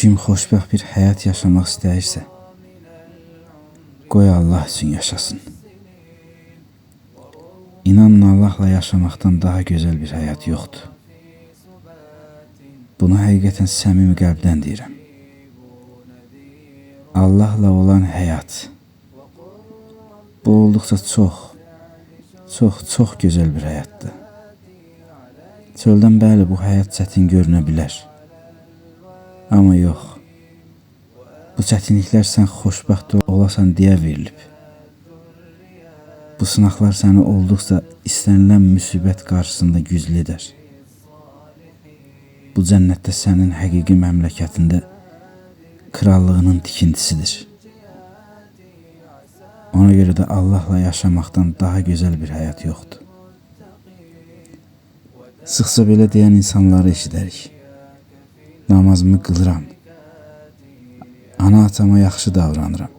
Kim xoşbəxt bir həyat yaşamaq istəyirsə, qoy Allah üçün yaşasın. İnanın, Allahla yaşamaqdan daha gözəl bir həyat yoxdur. Bunu həqiqətən səmimi qəlbdən deyirəm. Allahla olan həyat, bu olduqca çox, çox, çox gözəl bir həyatdır. Çöldən bəli, bu həyat çətin görünə bilər. Amma yox, bu çətinliklər sən xoşbəxt olasan deyə verilib. Bu sınaqlar səni olduqca istənilən müsibət qarşısında güclü edər. Bu cənnətdə sənin həqiqi məmləkətində krallığının tikintisidir. Ona görə də Allahla yaşamaqdan daha gözəl bir həyat yoxdur. Sıxca belə deyən insanları eşidərik. Namazımı qılıram. Ana atama yaxşı davranıram.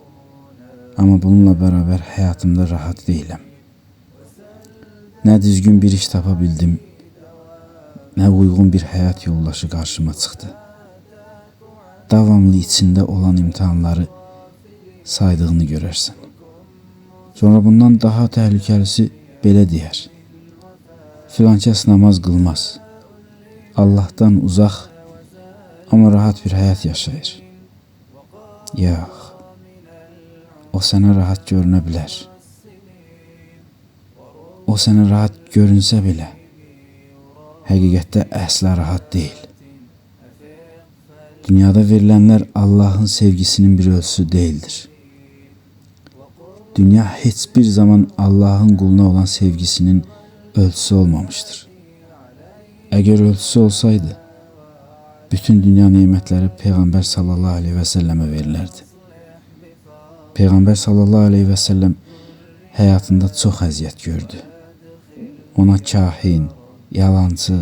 Amma bununla bərabər həyatımda rahat deyiləm. Nə düzgün bir iş tapa bildim, nə uyğun bir həyat yoldaşı qarşıma çıxdı. Davamlı içində olan imtahanları saydığını görərsən. Sonra bundan daha təhlükəlisi belə deyər. Filankəs namaz qılmaz. Allahdan uzaq, amma rahat bir həyat yaşayır. Yox, o sənə rahat görünə bilər. O sənə rahat görünsə belə, həqiqətdə əsla rahat deyil. Dünyada verilənlər Allahın sevgisinin bir ölçüsü deyildir. Dünya heç bir zaman Allahın quluna olan sevgisinin ölçüsü olmamışdır. Əgər ölçüsü olsaydı, bütün dünya nemətləri Peyğəmbər sallallahu aleyhi və səlləmə verilərdi. Peyğəmbər sallallahu aleyhi və səlləm həyatında çox əziyyət gördü. Ona kahin, yalancı,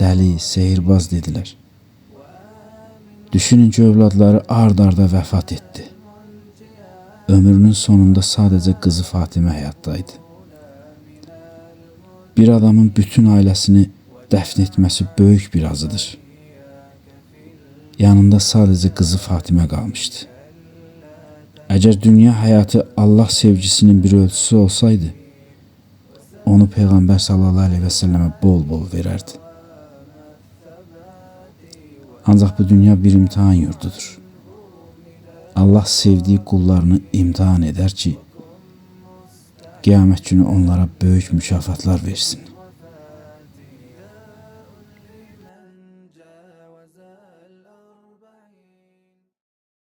dəli, sehirbaz dedilər. Düşünün ki, övladları ard-arda vəfat etdi. Ömrünün sonunda sadəcə qızı Fatimə həyatdaydı. Bir adamın bütün ailəsini dəfn etməsi böyük bir azıdır. Yanında sadəcə qızı Fatimə qalmışdı. Əgər dünya həyatı Allah sevgisinin bir ölçüsü olsaydı, onu Peyğəmbər sallallahu aleyhi və səlləmə bol-bol verərdi. Ancaq bu dünya bir imtahan yurdudur. Allah sevdiyi qullarını imtahan edər ki, qiyamət günü onlara böyük mükafatlar versin.